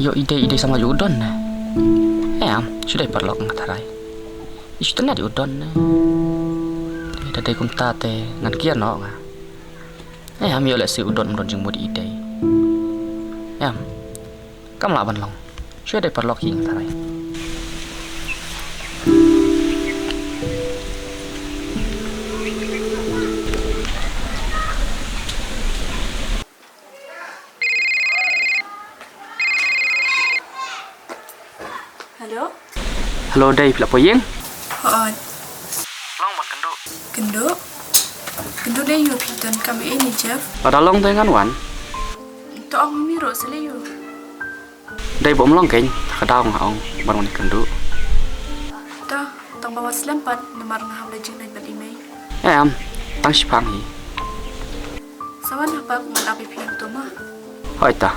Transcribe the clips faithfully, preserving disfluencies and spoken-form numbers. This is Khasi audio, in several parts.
Ïoh i dei, i dei samla ïa u Don ne? Em, shu dei paralok nga tharai. I shu tynnat ïa u Don ne? Te da dei kumta te ngan kiar noh nga. Em, ïoh lehse u Don um don jingmut ïa i dei. Em, kam lah ban long. Shu dei paralok hi nga tharai. Hello? Hello, dei phi la poi ïing? Hooid. Long ban kynduh. Kynduh? Kynduh dei ïa u, phi donkam ei ne Jeff? Lada long te ngan wan. To ong mami ruh sa leh ïa u. Dei ba um long kein, ka daw nga ong ban wan kynduh. To, tang ba wat slem pat namar nga hap leit jingleit bad i mei. Em, tang shipang hi. Sa wan ha park ngan ap ïa phi hangto ma. Hooid ta.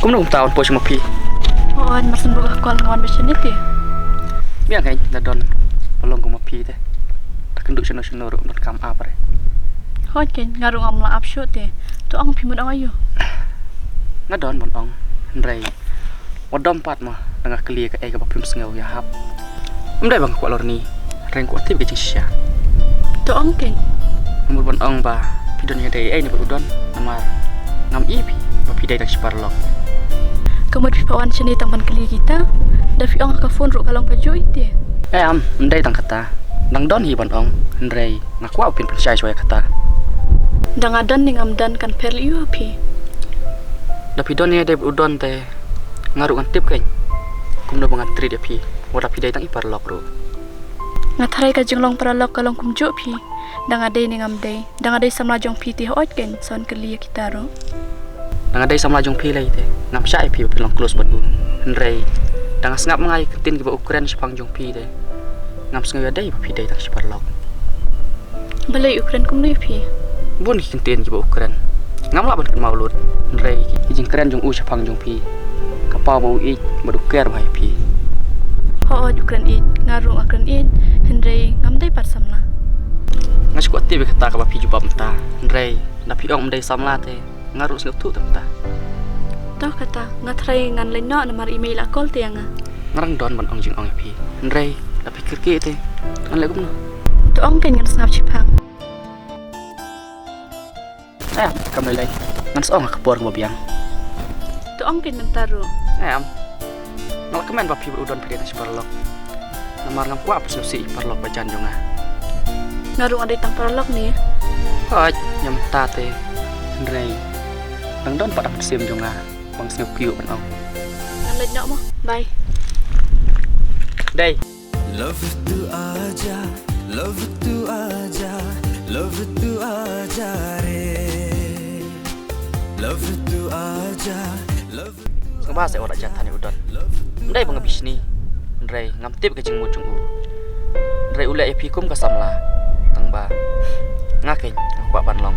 Kumno kumta wan poi sha ma phi? Hooid, mar shen ba ka call nga wan ba shane te. Biang kein, da don ba long kum ma phi te. Da kynduh shano shano ruh ban kam ap re. Hooid kein, nga ruh ngam lah ap shuh te. To ong phi mut ong aïu? Nga don ban ong, hynrei wat dom pat ma, da nga kylli kaei kaba phim sngew ïahap. Ym dei ba nga kwah lorni, hynrei nga kwah tip ka jingshisha. To ong kein. Nga mut ban ong ba phi don ïadei ei ne bad u Don, namar ngam i phi ba phi dei tang shi paralok. Ka mut phi pat wan shane tang ban kylli kita, da phi ong ha ka phone ruh ka long kajuh ïa te. Em, ym dei tang kata. Dang don hi ban ong, hynrei nga kwah ba phin pynshai shuwa ïa kata. Da nga don ne ngam don kan pher leh aïu ha phi? Da phi don ïadei bad u Don te nga ruh ngan tip kein kumno ba ngan treat ïa phi, wat la phi dei tang i paralok ruh. Nga tharai ka jinglong paralok ka long kumjuh phi, da nga dei ne ngam dei. Da nga dei samla jong phi te hooid kein, sa wan kylli ïa kita ruh. Da nga dei samla jong phi lei te ngam shah ïa phi ba phin long close bad u. Hynrei da nga sngap ma nga ïa ki ktien kiba u kren shaphang jong phi te ngam sngew ïadei ba phi dei tang shi paralok. Balei u kren kumno ïa phi? Bun ki ktien kiba u kren. Ngam lah ban kynmaw lut. Hynrei ki jingkren jong u shaphang jong phi ka paw ba u ïeit bad u care bha ïa phi. Hooid u kren ïeit, nga ruh nga kren ïeit, hynrei ngam dei pat samla. Nga shu kwah tip ïa kata kaba phi jubab mynta, hynrei da phi ong ym dei samla te nga ruh sngewthuh te mynta. To kata, nga tharai ngan leit noh namar i mei i la call te ïa nga. Nga dang don ban ong jingong ïa phi, hynrei da phi kyrkieh te ngan leh kumno? To ong kein, ngan sngap shiphang. Em, kam lei lei. Ngan sa ong ha ka por kaba biang. To ong kein mynta ruh. Em. Nga la kmen ba phi bad u Don phi dei tang shi paralok. Namar ngam kwah phin sngewsih ïa ki paralok ba jan jong nga. Nga ruh nga dei tang paralok ne? Hooid, ïa mynta te. Hynrei dang don pat ha ka mynsiem jong nga ba nga sngew kyiuh ban ong. Ngan leit noh mo. Bye. Dei. Love tu aja, love tu aja, love tu aja re. Love tu aja, love tu. Sngewbha seh wat la jia than ïa u Don. Ym dei ba nga bishni, hynrei ngam tip ka jingmut jong u. Hynrei u leh ïa phi kum ka samla, tang ba nga kein nga kwah ban long.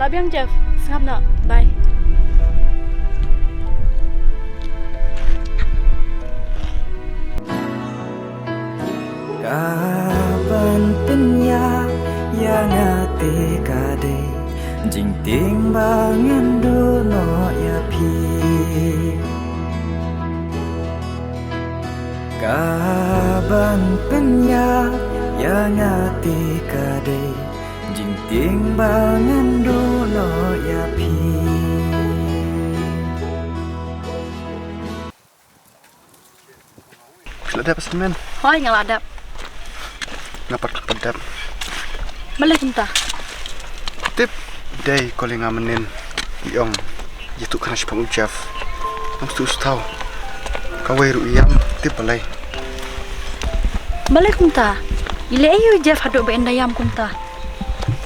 La biang Jeff, sngap noh. Bye. Ka ban pynïap ïa nga te ka dei jingtieng ba ngan duh noh ïa phi. Ka ban pynïap ïa nga te ka dei jingtieng ba ngan duh noh ïa phi. Phi la dep assignment? Hooid, nga la dep. Nga pat kam pat dep. Balei kumta? Tip, Dei, ko lynga mynnin i ong ïa tu khana shaphang u Jeff. Ngam sngewthuh. Kawei ruh ïam tip balei. Balei kumta? I leh aïu u Jeff haduh ba in da ïam kumta?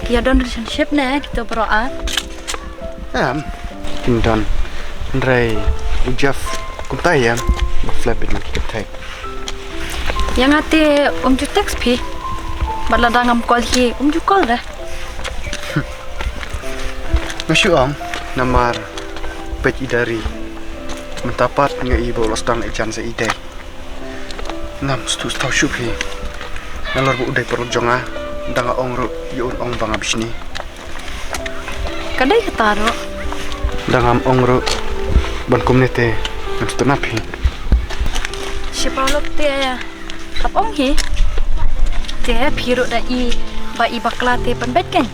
Ki ïa don relationship ne kito baroh ar? Em, kin don. Hynrei u Jeff kumta ïam ba flap bit man ki kynthei. Ïa nga te um ju text phi. Bad lada ngam call hi um ju call re. Nga shu ong namar peit i diary. Mynta pat nga i ba u la sdang ïa jan sa i dei. Ngam sngewthuh shuh phi. Nalor ba u dei paralok jong nga, da nga ong ruh ïa un ong ba nga bishni. Ka dei kata ruh. Da ngam ong ruh ban kumne te ngam sngewthuh na phi. Shi paralok te hap ong hi. Te phi ruh da i ba i bakla te pynbeit kein.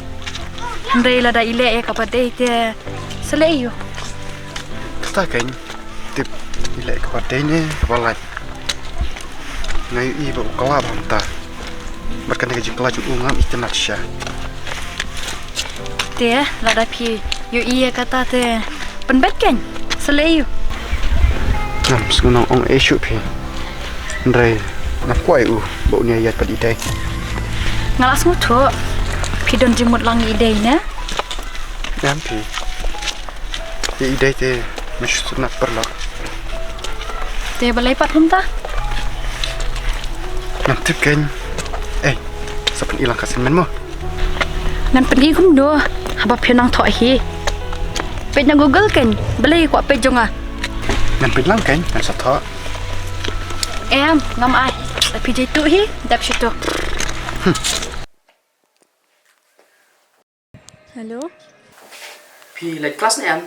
Hynrei lada i leh ïa kaba dei te sa leh aïu? Kata kein. Tip, i leh kaba dei ne kaba lait. Nga ïohi ba u kylla bha mynta. Bad kane ka jingkylla jong u ngam itynnad shisha. Te lada phi ïohi ïa kata te pynbeit kein. Sa leh aïu? Ngam sngewthuh ong ei shuh phi. Hynrei ngam kwah ïa u ba un ïaid bad i dei. Nga la sngewthuh. Phi don jingmut lang ïa i dei ne? Em phi. Ïa i dei te me shu sngewthuh paralok. Te balei pat kumta? Ngam tip kein. Ei, sa pyni lang ka sin men mo. Ngan pyni kumno haba phi nang thoh hi. Peit na Google kein, balei kwah peit jong nga. Ngan peit lang kein, ngan sa thoh. Em, ngam ai. Phi jai tu hi, dap shi tu. Hello. Phi leit klas ne em?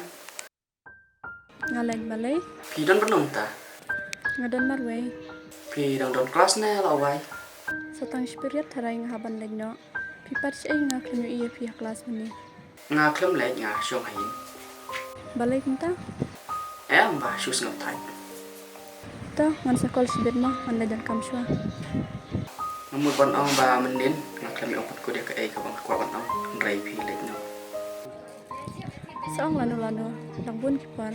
Nga leit balei? Phi don bynta? Nga don marwei. Phi dang don klas ne la wai? Sa tang shi period tharai nga hap ban leit noh. Phi pat shaei nga khlem ïohi ïa phi ha klas mynne. Nga khlem leit nga shong ha ïing. Balei kumta? Em ba shu sngewthuh. To, ngan sa call shibit mo, ngan leit donkam shuwa. Nga mut ban ong ba mynnin, nga khlem ïoh pat kut ïa kaei kaba nga kwah ban ong, hynrei phi leit noh. Sa ong lano lano, dang bun ki por.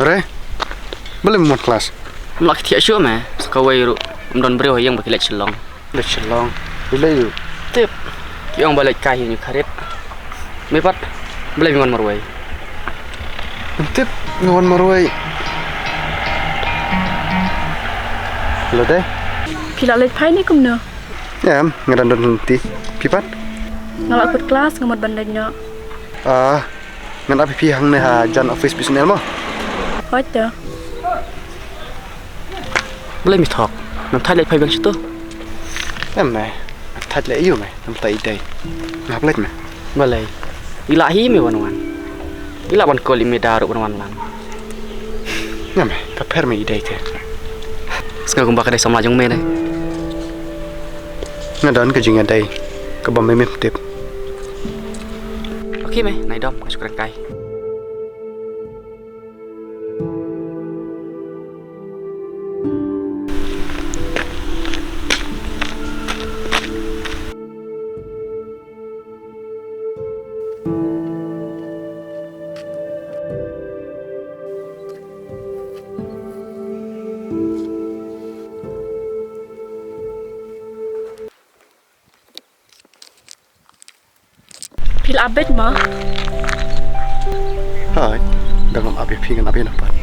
Re, balei mut klas? Mlak thiah shuh me, sa kawei ruh, mdon briew ha ïing ba ki leit Shillong. Leit Shillong. Balei u? Tip. Ki ong ba leit kai hi ñu kharit. Me pat. Balei me wan marwei? Tip, me wan marwei. Lade? Phi la leit phai ne kumno? Em, nga dang don ti. Phi pat? Nga la kut klas, nga mut ban leit noh. Ah, ngan ap ïa phi hangne ha jan office B S N L mo. Hooid to. Balei me thok? Nang thait leit phai biang sha tu. Em me, thait leit ïa u me, nang thait ïa i dei. Nga hap leit me. Balei? I lah hi me wan wan. I lah ban call ïa me da ruh ban wan lang. Nga me, ka pher me ïa i dei te. Sngew kumba ka dei samla jong me ne. Nga don ka jingïadei kaba me mem tip. Okay me, nai dom, nga shu kren kai. Phi la ap beit mo? Hai, da ngam ap ïa phi ngan ap ïa na pat.